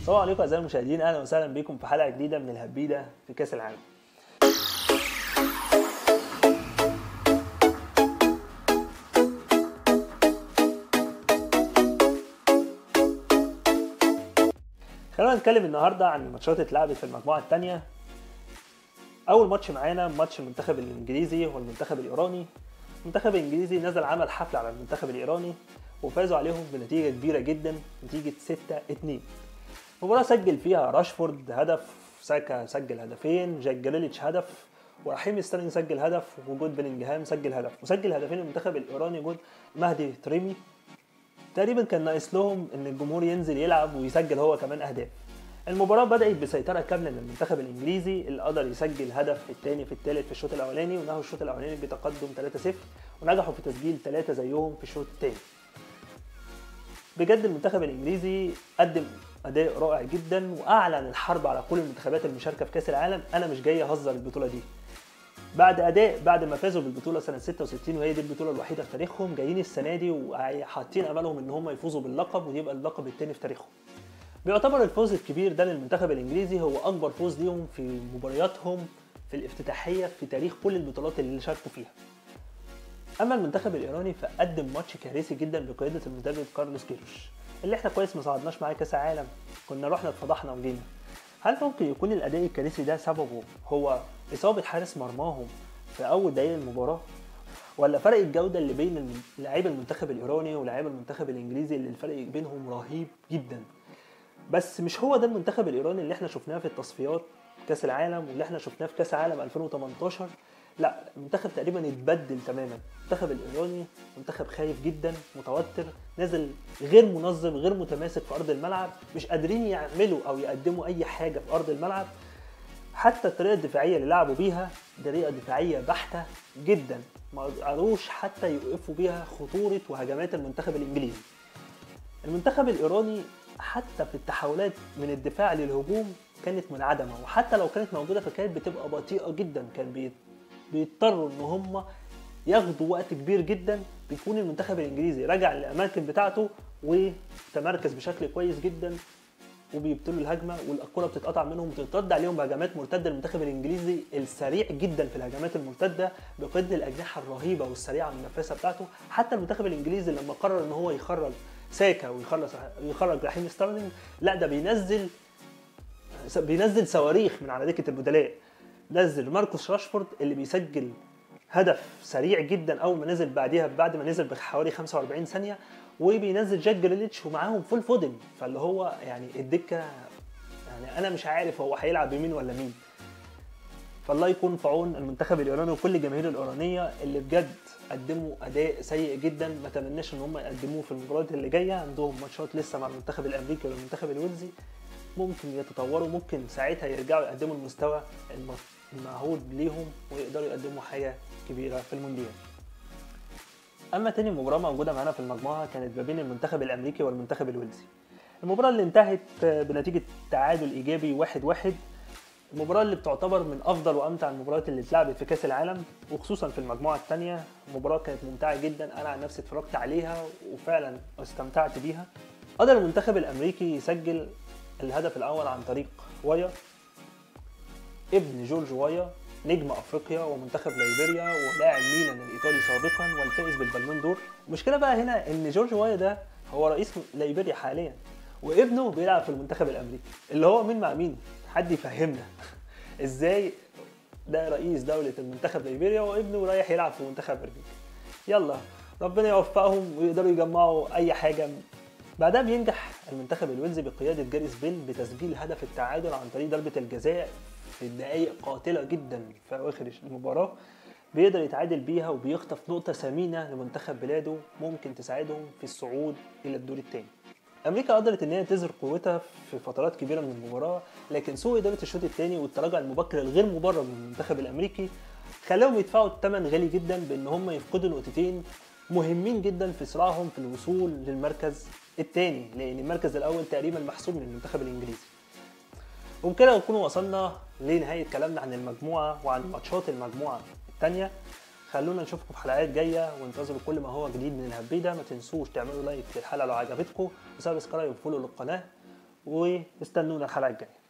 السلام عليكم اعزائي المشاهدين، اهلا وسهلا بكم في حلقة جديدة من الهبيده في كاس العالم. خلونا نتكلم النهارده عن الماتشات اللي اتلعبت في المجموعة الثانية. اول ماتش معانا ماتش المنتخب الانجليزي والمنتخب الايراني. المنتخب الانجليزي نزل عمل حفلة على المنتخب الايراني وفازوا عليهم بنتيجة كبيرة جدا، نتيجة 6-2. مباراة سجل فيها راشفورد هدف، ساكا سجل هدفين، جاك جريليتش هدف، ورحيم ستيرلينج سجل هدف، وجود بلينجهام سجل هدف، وسجل هدفين المنتخب الايراني جود مهدي تريمي. تقريبا كان ناقص لهم ان الجمهور ينزل يلعب ويسجل هو كمان اهداف. المباراة بدأت بسيطرة كاملة للمنتخب الانجليزي اللي قدر يسجل هدف في الثاني في الثالث في الشوط الاولاني، ونهوا الشوط الاولاني بتقدم 3-0، ونجحوا في تسجيل 3 زيهم في الشوط الثاني. بجد المنتخب الانجليزي قدم اداء رائع جدا واعلن الحرب على كل المنتخبات المشاركة في كاس العالم. انا مش جاي اهزر البطولة دي. بعد ما فازوا بالبطولة سنة 66 وهي دي البطولة الوحيدة في تاريخهم، جايين السنة دي وحاطين املهم ان هم يفوزوا باللقب ويبقى اللقب الثاني في تاريخهم. بيعتبر الفوز الكبير ده للمنتخب الانجليزي هو اكبر فوز ليهم في مبارياتهم في الافتتاحيه في تاريخ كل البطولات اللي شاركوا فيها. اما المنتخب الايراني فقدم ماتش كارثي جدا بقيادة المدرب كارلوس كيروش، اللي احنا كويس ما صعدناش معاه كاس عالم، كنا رحنا اتفضحنا وجينا. هل ممكن يكون الاداء الكارثي ده سببه هو اصابه حارس مرماهم في اول دقايق المباراة، ولا فرق الجودة اللي بين لاعبي المنتخب الايراني ولاعيبه المنتخب الانجليزي اللي الفرق بينهم رهيب جدا؟ بس مش هو ده المنتخب الايراني اللي احنا شفناه في التصفيات كاس العالم واللي احنا شفناه في كاس عالم 2018. لا، المنتخب تقريبا اتبدل تماما. المنتخب الايراني منتخب خايف جدا، متوتر، نازل غير منظم، غير متماسك في ارض الملعب، مش قادرين يعملوا او يقدموا اي حاجة في ارض الملعب. حتى الطريقة الدفاعية اللي لعبوا بيها طريقه دفاعية بحته جدا، ما قدروش حتى يوقفوا بيها خطورة وهجمات المنتخب الانجليزي. المنتخب الايراني حتى في التحولات من الدفاع للهجوم كانت منعدمة، وحتى لو كانت موجودة فكانت بتبقى بطيئه جدا. كان بيضطروا ان هم ياخدوا وقت كبير جدا. بيكون المنتخب الانجليزي رجع للاماكن بتاعته وتمركز بشكل كويس جدا وبيبتلوا الهجمة، والكره بتتقطع منهم وتترد عليهم بهجمات مرتدة. المنتخب الانجليزي السريع جدا في الهجمات المرتدة بقيادة الاجنحة الرهيبة والسريعه والنفاسه بتاعته. حتى المنتخب الانجليزي لما قرر ان هو يخرج ساكا ويخرج رحيم ستيرلينج، لا ده بينزل صواريخ من على دكه البدلاء. نزل ماركوس راشفورد اللي بيسجل هدف سريع جدا اول ما نزل بعديها، بعد ما نزل بحوالي 45 ثانية، وبينزل جاك جريليتش ومعاهم فول فودن. فاللي هو يعني الدكة، يعني انا مش عارف هو هيلعب بمين ولا مين. فالله يكون في عون المنتخب الايراني وكل الجماهير الايرانية اللي بجد قدموا اداء سيء جدا، ما اتمناش ان هم يقدموه في المباريات اللي جاية. عندهم ماتشات لسه مع المنتخب الامريكي والمنتخب الويلزي، ممكن يتطوروا، ممكن ساعتها يرجعوا يقدموا المستوى المعهود ليهم ويقدروا يقدموا حاجة كبيرة في المونديال. اما تاني مباراة موجودة معانا في المجموعة كانت ما بين المنتخب الامريكي والمنتخب الويلزي. المباراة اللي انتهت بنتيجة تعادل ايجابي 1-1. المباراة اللي بتعتبر من افضل وامتع المباريات اللي اتلعبت في كاس العالم، وخصوصا في المجموعة الثانية. المباراة كانت ممتعة جدا، انا عن نفسي اتفرجت عليها وفعلا استمتعت بيها. قدر المنتخب الامريكي يسجل الهدف الاول عن طريق وايا، ابن جورج وايا نجم افريقيا ومنتخب ليبيريا ولاعب ميلان الايطالي سابقا والفائز بالبالون دور. المشكلة بقى هنا ان جورج وايا ده هو رئيس ليبيريا حاليا، وابنه بيلعب في المنتخب الامريكي، اللي هو مين مع مين؟ حد يفهمنا ازاي ده رئيس دولة المنتخب ليبيريا وابنه رايح يلعب في منتخب امريكا؟ يلا ربنا يوفقهم ويقدروا يجمعوا اي حاجة. بعدها بينجح المنتخب الويلزي بقيادة جاريث بيل بتسجيل هدف التعادل عن طريق ضربه الجزاء في دقائق قاتله جدا في اواخر المباراة، بيقدر يتعادل بيها وبيخطف نقطة ثمينة لمنتخب بلاده ممكن تساعدهم في الصعود الى الدور الثاني. امريكا قدرت ان هي تظهر قوتها في فترات كبيرة من المباراة، لكن سوء ادارة الشوط الثاني والتراجع المبكر الغير مبرر من المنتخب الامريكي خلاهم يدفعوا الثمن غالي جدا بان هم يفقدوا نقطتين مهمين جدا في صراعهم في الوصول للمركز الثاني، لان المركز الاول تقريبا محسوب من المنتخب الانجليزي. وبكده نكون وصلنا لنهاية كلامنا عن المجموعة وعن ماتشات المجموعة الثانية. خلونا نشوفكم في حلقات جاية، وانتظروا كل ما هو جديد من الهبيده. ما تنسوش تعملوا like للحلقة لو عجبتكم، و subscribe و follow للقناة، واستنونا الحلقة الجاية.